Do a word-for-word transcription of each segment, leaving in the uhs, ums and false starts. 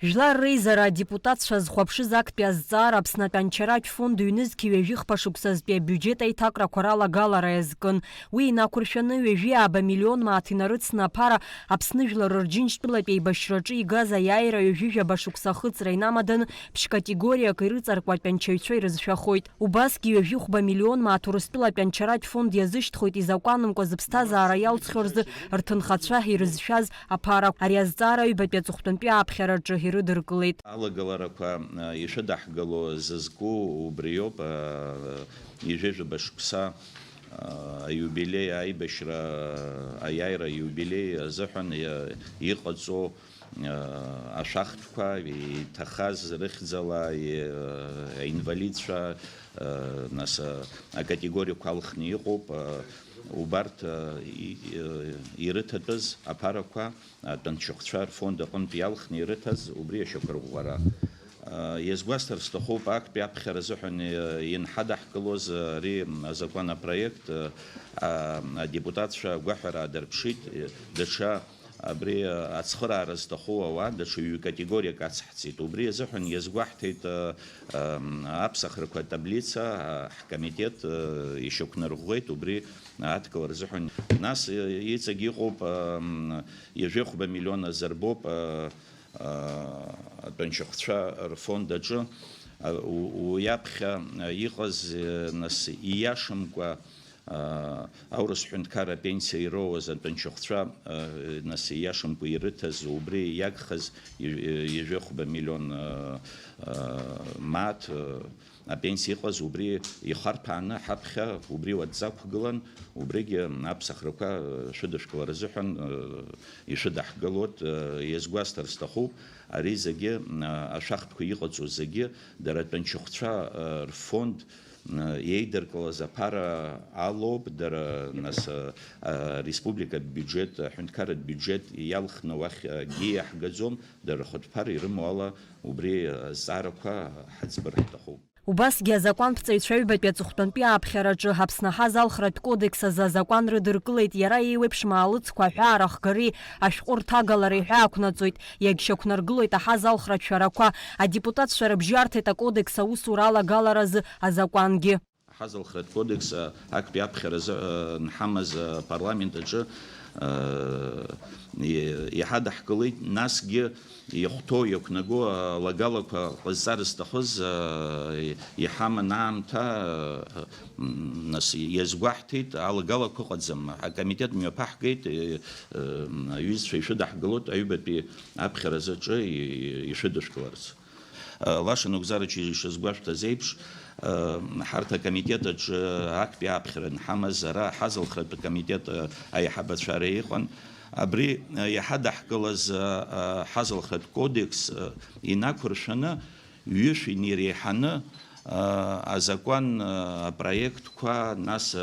Жәлар реизара адепутатцәа зхәаԥшыз актәи азҵаара Аԥсны атәанчаратә фонд ҩнызқьи ҩажәи хԥа шықәсазтәи абиуџьет аиҭакрақәа ралагалара иазкын. Уи инақәыршәаны ҩажәи ааба миллион мааҭ инарыцны аԥара Аԥсны жәлар рџьынџьтәылатә еибашьраҿы игаз аиааира ҩажәи жәаба шықәса ахыҵра инамаданы ԥшь-категориак ирыҵаркуа атәанчаҩцәа ирызшәахоит. Убасгьы ҩажәи хәба миллион мааҭ Урыстәыла атәанчаратә фонд иазышьҭхоит изакәанымкәа зыԥсҭазаара иалҵхьоу рзы рҭынхацәа ирызшәаз аԥарақәа. Ари азҵаара аҩбатәи аҵыхәтәантәи ааԥхьараҿы ирыдыркылеит. Алагаларақәа, а, ишәыдаҳгало зызку убриоуп, а, ҩажәи жәаба шықәса, а, аиубилеи, аибашьра, аиааира аиубилеи азыҳәан иа-, иҟаҵоу, а, ашәахтәқәа, иҭахаз рыхьӡала, и-, аинвалидцәа, а, нас, а, акатегориақәа алхны иҟоуп, а, убарҭ, а, и-, и-, ирыҭатәыз аԥарақәа, атәанчахәцәа рфонд аҟынтә иалхны ирыҭаз убри ашьақәырӷәӷәара. Иазгәасҭар сҭахуп, актәи аԥхьара азыҳәан инҳадаҳкылоз ари азакәан апроект, а, адепутатцәа агәаҳәара аадырԥшит, даҽа абри ацхыраара зҭаху ауаа даҽа ҩ-категориак ацҳҵеит. Убри азыҳәан иазгәаҳҭеит, а, а, аԥсахрақәа атаблица, а, ҳкомитет, а, ишьақәнарӷәӷәеит убри адкылара азыҳәан. Нас, а, иҵегь иҟоуп, а, м, ҩажәи хәба миллион азы рбоуп, а, а, атәанчахәцәа рфонд аҿы, а, у-, уи аԥхьа, а, иҟаз, а, нас, ииашамкәа, а, аурыс ҳәынҭқарра апенсиа ироуаз атәанчахәцәа, а, нас, ииашамкәа ирыҭаз, убри иагхаз ҩ-, ҩажәи хәба миллион, а, а, мааҭ, а, апенсиа иҟаз, убри ихарҭәааны ҳаԥхьа убри уаҵақәгылан, убригьы аԥсахрақәа шәыдышәкылара азыҳәан, э, ишәыдаҳгылоит, э, иазгәасҭар сҭахуп, ари зегьы, э, ашәахтәқәа иҟаҵоу зегьы дара атәанчахәцәа, э, рфонд, э, иеидыркылаз аԥара алоуп, дара, нас, э, ареспубликатә биуџьет, аҳәынҭқарратә биуџьет иалхны уахь акгьы иаҳгаӡом, дара рхатә ԥара ирымоу ала убри азҵаарақәа ҳаӡбыр ҳҭахуп. Убасгьы азакәанԥҵаҩцәа аҩбатәи аҵыхәтәантәи ааԥхьараҿы Аԥсны аҳазалхратә кодекс азы азакәан рыдыркылеит, иара еиуеиԥшым аалыҵқәа аҳәаа рахгареи ашәҟәы рҭагалареи ҳәа ақәнаҵоит, иагьшьақәнаргылоит аҳазалхратә шәарақәа, адепутатцәа рыбжьы арҭеит акодекс аусура алагаларазы азакәангьы. Аҳазалхратә кодекс, а, актәи аԥхьаразы, а, нҳамаз, а, апарламент аҿы, а, и-, иҳадаҳкылеит, насгьы ихәҭоу, иақәнаго алагалақәа ҟазҵара зҭахыз, а, и-, иҳаман аамҭа, а, м, нас иазгәаҳҭеит, алагалақәа ыҟаӡам. Акомитет мҩаԥаҳгеит, и-, ы, аҩызцәа ишәыдаҳгылоит, аҩбатәи аԥхьаразы аҿы и-, и-, ишәыдышәкыларц. Лаша нагәӡарачы ишазгәашәҭаз еиԥш, ҳарҭ акомитет аҿы актәи аԥхьара анҳамаз, ара ҳазалхратә акомитет аиҳабацәа ара иҟан. Абри иҳадаҳкылаз ҳазалхратә кодекс инақәыршәаны, ҩышә инареиҳаны, азакәан апроектқәа, нас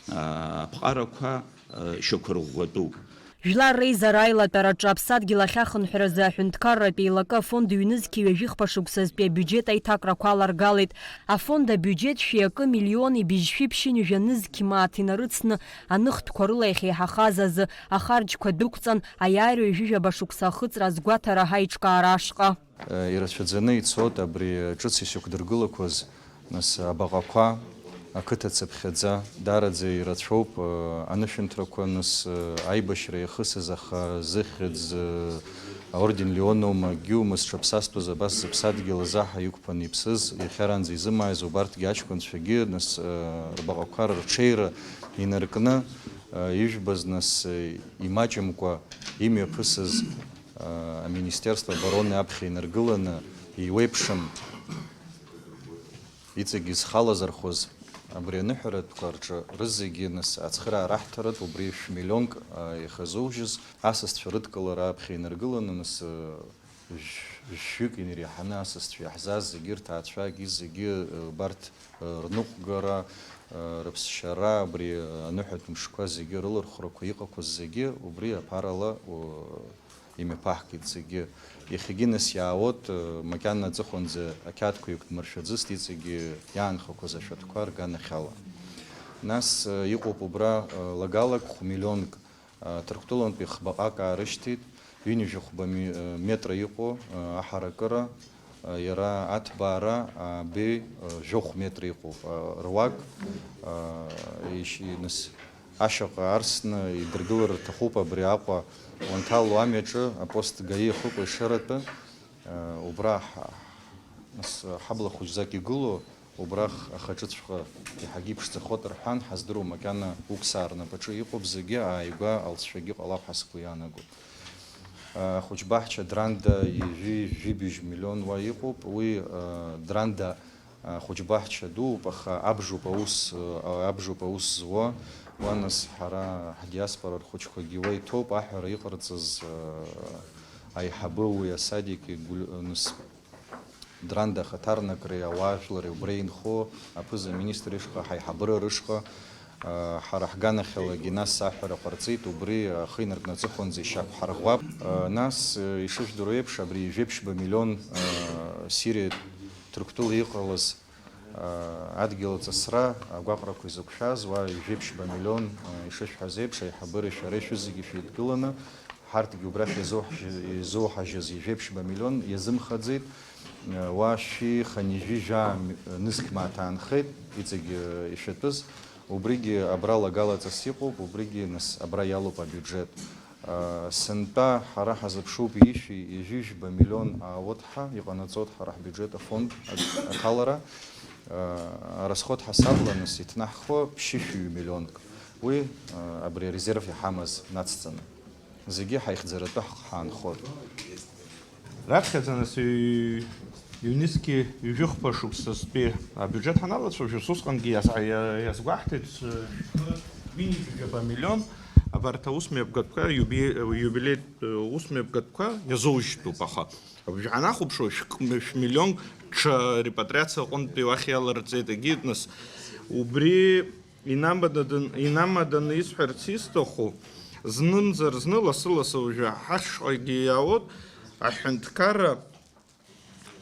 аԥҟарақәа шьақәырӷәӷәатәуп. Жәлар реизара аилатәараҿы аԥсадгьыл ахьахынҳәразы аҳәынҭқарратә еилакы афонд ҩнызқьи ҩажәи хԥа шықәсазтәи абиуџьет аиҭакрақәа аларгалеит. Афонд абиуџьет шәи акы миллиони быжьшәи ԥшьынҩажәа нызқь мааҭ инарыцны аныхтәқәа рыла иахьеиҳахаз азы ахарџьқәа дәықәҵан, аиааира ҩажәи жәаба шықәса ахыҵра азгәаҭара ҳаиҿкаара ашҟа. Ирацәаӡаны ицоит абри ҿыц ишьақәдыргылақәаз, нас, абаҟақәа, ақыҭа цыԥхьаӡа, даараӡа ирацәоуп, анышәынҭрақәа, нас, аибашьра иахысыз, аха зыхьӡ, аорден Леон аума, акгьы аума, зҽаԥсазтәыз абас зыԥсадгьыл азаҳа иқәԥаны иԥсыз, иахьараанӡа изымааиз убарҭгьы аҷкәынцәагьы, нас, рбаҟақәа рырҽеира инаркны, ижәбаз, нас, имаҷымкәа имҩаԥысыз, аминистерство обороны аԥхьа инаргыланы, еиуеиԥшым иҵегьы зхалазырхәыз абри аныҳәаратәқәа рҿы рызегьы, нас, ацхыраара аҳҭаратә, убри шә-миллионк, а, ихазужьыз асасцәа рыдкылара аԥхьа инаргыланы, нас, а, жәшәҩык инареиҳаны асасцәа иаҳзааз зегьы, рҭаацәагьы зегьы, а, убарҭ, а, рныҟәгара, а, рыԥсшьара, абри, а, аныҳәатә мшқәа зегьы рылырхәрақәа иҟақәаз зегьы убри аԥарала, у-, имҩаԥаҳгеит зегьы. Иахьагьы нас иаауеит, э, макьана аҵыхәанӡа ақьаадқәа еиқәдмыршәаӡеит, иҵегьы иаанхақәаз ашәатәқәа рганахьала. Нас, э, иҟоуп убра, э, лагалак хә-миллионк, э, Ҭырқәтәылантәи хбаҟак аарышьҭит, Ҩынҩажәи хәба ми-, метра иҟоу, а, аҳаракыра, а, иара аҭбаара, а, беи, а, жәохә метра иҟоуп. А, руак, а, ишь-, нас, ашьаҟа арсны идыргылар рҭахуп абри Аҟәа уанҭало амҩаҿы апост ГАИ ахықәкы ишаратәы, а, убра ҳа-, нас, ҳабла хәыҷӡак игылоу, убрахь ахаҿыҵәҟьа иаҳагьы иԥшӡахоит рҳәан, ҳаздыруам, макьана уксаа рнапаҿы иҟоуп зегьы, ааигәа алҵшәагьы ҟалап ҳәа сгәы иаанагоит. Ахәыҷбаҳча Дранда ҩажәи жәибжь миллион уа иҟоуп, уи, а, Дранда, а, хәыҷбаҳча дууп, аха абжоуп аус, а, абжоуп аус зуа, уа нас ҳара ҳдиаспора рхәыҷқәагьы уа иҭоуп, аҳәара иҟарҵаз, а, аиҳабы уи асадик игәль-, нас, Дранда ахаҭарнакреи ауаажәлареи убра инхо аԥыза-министр ишҟа, ҳаиҳабыра рышҟа, а, ҳара ҳганахьалагьы нас аҳәара ҟарҵеит, убри ахы инаркны аҵыхәанӡа ишьақәҳарӷәӷәап. А, нас, э, ишыжәдыруа еиԥш, абри ҩажәи ԥшьба миллион, а, Сириа Ҭырқәтәыла иҟалаз, а, адгьыл аҵысра агәаҟрақәа изықәшәаз, уа ҩажәи ԥшьба миллион, а, ишышәҳәаз еиԥш, аиҳабыреи шәареи шәызегьы шәеидкыланы, ҳарҭгьы убрахь иазуҳ-, изуҳажьыз ҩажәи ԥшьба миллион иазымхаӡеит. Уа шәи хынҩажәи жәаа нызқь мааҭ аанхеит, иҵегь ишәатәыз. Убригьы абра лагалаҵас иҟоуп, убригьы нас абра иалоуп абиуџьет. Сынтәа ҳара ҳазыԥшуп ҩышәи ҩажәи жәба миллион аауеит ҳәа, иҟанаҵоит ҳара ҳбиуџьет афонд аҭалара. Арасход ҳасабла нас иҭнаҳхуа ԥшьышәи миллионк. Уи абри арезерв иҳамаз нацҵаны. Зегьы ҳаихьӡаратәы ҳхы ҳаанхоит. Раԥхьаӡа, нас, ҩ-, ҩнызқьи ҩажәи хәба шықәсазтәи абиуџьет ҳаналацәажәоз, усҟангьы иаз-, иа-, иазгәаҳҭеит, ҩынҩажәи жәаба миллион абарҭ аусмҩаԥгатәқәа, иуби-, иубилеитә, ы, усмҩаԥгатәқәа иазоужьтәуп, аха уажә ҳанахәаԥшуа, шәк-, шәмиллион ҽа репатриациа аҟынтәи уахь иаларҵеит, егьи, нас, убри Инамададын-, инамаданы исҳәарц исҭаху, знымзар зны, лассы-лассы уажәы ҳашҟагьы иаауеит аҳәынҭқарра,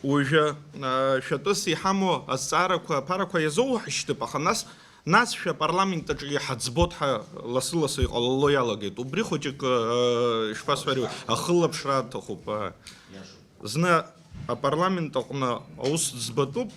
уажәы, а, шәатәыс иҳамоу азҵаарақәа аԥарақәа иазоуҳашьҭып, аха нас, нас шәа апарламент аҿы иҳаӡбоит ҳәа лассы-лассы иҟалало иалагеит. Убри хәыҷык, а, ишԥасҳәари, ахылаԥшра аҭахуп, а. Зны апарламент аҟны аус ӡбатәуп,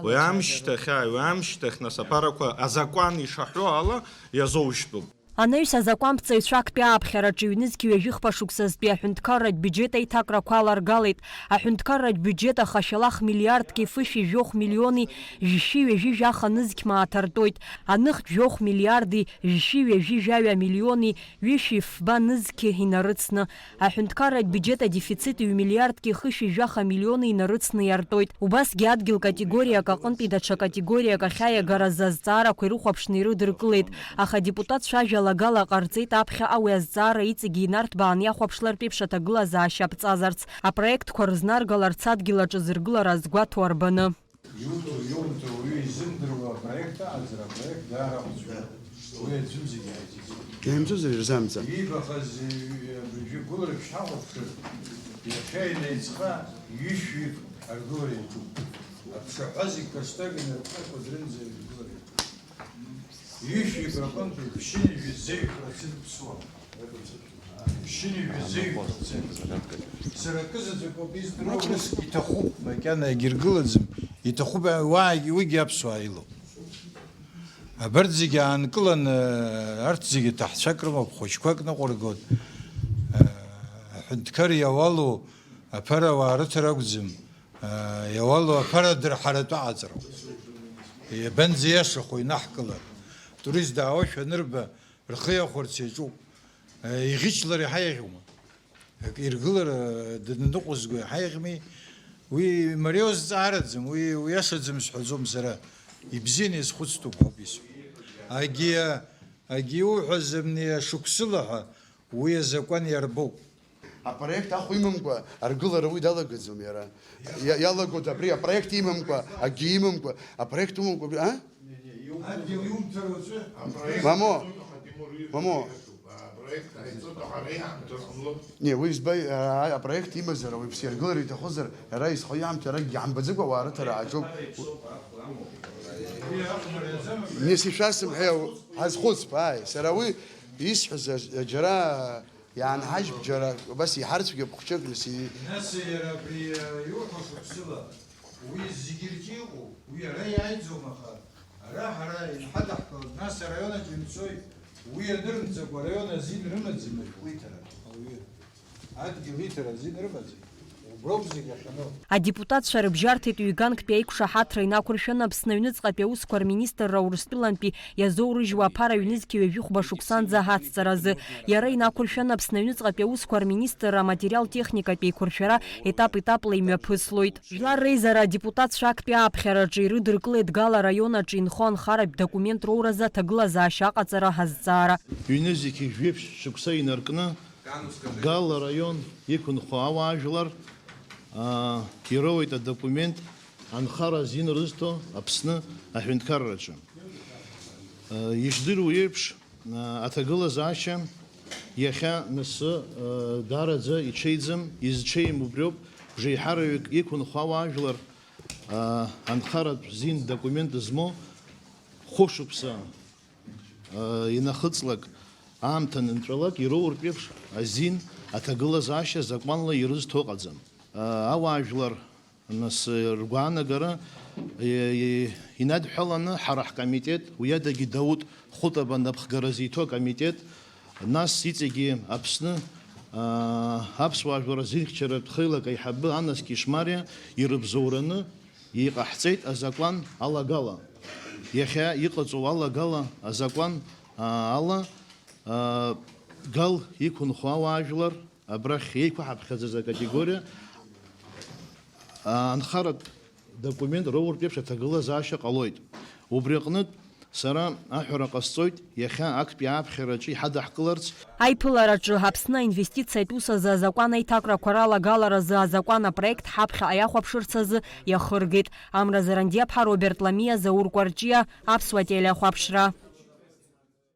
уи амшьҭахь, ааи, уи амшьҭахь, нас, аԥарақәа азакәан ишаҳәо ала иазоужьтәуп. Анаҩс азакәанԥҵаҩцәа актәи ааԥхьараҿы ҩнызқь ҩажәи хәба шықәсазтәи аҳәынҭқарратә биуџьет аиҭакрақәа аларгалеит. Аҳәынҭқарратә биуџьет аха шәалах миллиардки фышәи жәохә миллиони жәшәи ҩажәи жәаха нызқь мааҭ артоит. Аныхтә жәохә миллиарди жәшәи ҩажәи жәаҩа миллиони ҩышәи фба нызқь инарыцны. Аҳәынҭқарратә биуџьет адефицит ҩ-миллиардки хышәи жәаха миллиони инарыцны иартоит. Убасгьы адгьыл категориак аҟынтәи даҽа категориак ахь аиагаразы азҵаарақәа ирыхәаԥшны ирыдыркылеит, аха адепутатцәа ажәалагала ҟарҵеит аԥхьаҟа уи азҵаара иҵегьы инарҭбааны иахәаԥшлартә еиԥш аҭагылазаашьа аԥҵазарц, апроектқәа рызнаргаларц адгьыл аҿы зыргылара азгәаҭо арбаны. Иуҭо, иумҭо, уаҩы изымдыруа апроект аҟаҵара, апроект даара ахәцәоуп. Уи аӡәым зегьы ааизыӡуеит. Иаамҭазар ирзамҵа. Иибахаз, ҩ-, ҩ-, гәыларак шҳахәаԥшыр, иахьа инаиҵха ҩышәҩык аргылара иаҿуп. Аԥшаҳәа зегь Костагин рыԥҳа Кәыдрынӡа иргылара иаҿуп. Ҩышәҩык рҟынтәи ԥшьынҩажәи зеижә процент ԥсуа. Ԥшьынҩажәи зеижә процент. Сара акы заҵәык ауп издыруа, ус иҭахуп, макьана егьыргылаӡам, иҭахуп, уаагьы, уигьы аԥсуаа илоуп. Абарҭ зегьы аанкыланы, арҭ зегьы ҭаҳцәак рымоуп, хәыҷқәак ныҟәыргоит. Аҳәынҭқар иауалу аԥара ауаа рыҭара акәӡам. Иауалу аԥара дырҳаратәы аҟаҵароуп. Иабанӡа иашахо инаҳкылар? Турист даауашәа анырба, рхы иахәарц иаҿуп. Иӷьычлар иаҳа иаӷьума? Акы иргылар данныҟәызго иаҳа иаӷьми? Уи мариоу зҵаараӡам, уи, уи иашаӡам сҳәаӡом сара. Ибзианы иазхәыцтәуп ҳәа исҳәо. Агьи, агьи иуҳәаз абни ашықәсыла ҳәа, уи азакәан иарбоуп. Апроект ахә имамкәа аргылара уи далагаӡом иара. Иа-, иалагоит абри апроект имамкәа, акгьы имамкәа, апроект умамкәа абри, а? Адгьыл иумҭар уаҵәы. Мамо, мамо. Не, уи збаи, а, апроект имазар, ауаҩԥсы иаргылар иҭахызар, ара изхо иаамҭа, арагь иаамбаӡакәа ауаа рыҭара ааҿоуп. Не, сишәасымҳәеи, ҳазхәыцп, ааи, сара уи исҳәаз аџ-, џьара Иаанҳажьып џьара, абас иҳарцәгьоуп хәҷык, нас и- Нас иара абри иуҳәо шықәсыла, уи зегьы рҿы иҟоу, уи ара иааиӡом, аха ара ҳара иҳадаҳкылап, нас араион аҿы имцои, уи анырымҵакәа араион азин рымаӡами? Уиҭара, ауаҩы, адгьыл иҭара азин рымаӡами? Уброуп зегь ахьану. Адепутатцәа рыбжьарҭеит ҩганктәи аиқәшаҳаҭра инақәыршәаны Аԥсны аҩныҵҟатәи аусқәа рминистрра Урыстәылантәи иазоурыжьуа аԥара ҩнызқьи ҩажәи хәба шықәсанӡа аҵҵаразы. Иара инақәыршәаны Аԥсны аҩныҵҟатәи аусқәа рминистрра аматериал-техникатә еиқәыршәара етап-етапла имҩаԥыслоит. Жәлар реизара адепутатцәа актәи ааԥхьараҿы ирыдыркылеит Гала араион аҿы инхо анхаратә документ роуразы аҭагылазаашьа аҟаҵара азҵаара. Ҩнызқьи жәиԥшь шықәса инаркны Гала араион иқәынхо ауаажәлар, аа, ироуеит адокумент анхара азин рызҭо Аԥсны аҳәынҭқарраҿы. Ишдыру еиԥш, аҭагылазаашьа иахьа насы даараӡа иҽеиӡам, изҽеим убриоуп, бжеиҳараҩык иқәынхо ауаажәлар анхаратә зин документ змоу хәышықәса инахыҵлак, аамҭа анынҵәалак, ироуртә еиԥш азин аҭагылазаашьа закәанла ирызҭо ыҟаӡам. Ауаажәлар Нас ргәаанагара инадҳәаланы ҳара ҳкомитет, уи адагьы Дауҭ Хәытаба напхгара зиҭо акомитет, нас иҵегьы Аԥсны аԥсуаа жәлар рзинхьчаратә хеилак аиҳабы Анас Кишмариа ирыбзоураны иҟаҳҵеит азакәан алагала. Иахьа иҟаҵоу алагала азакәан ала Гал иқәынхо ауаажәлар абрахь еиқәаҳаԥхьаӡаз акатегориа анхаратә документ роуртә еиԥш аҭагылазаашьа ҟалоит. Убри аҟнытә, сара аҳәара ҟасҵоит, иахьа актәи ааԥхьараҿы иҳадаҳкыларц. Аиԥылараҿы Аԥсны аинвестициатә ус азы азакәан аиҭакрақәа ралагаларазы азакәан апроект ҳаԥхьаҟа иахәаԥшырц азы иахыргеит Амра Зарандиаԥҳа, Роберт Ламиа, Заур Кәарҷиа, Аԥсуа телеахәаԥшра.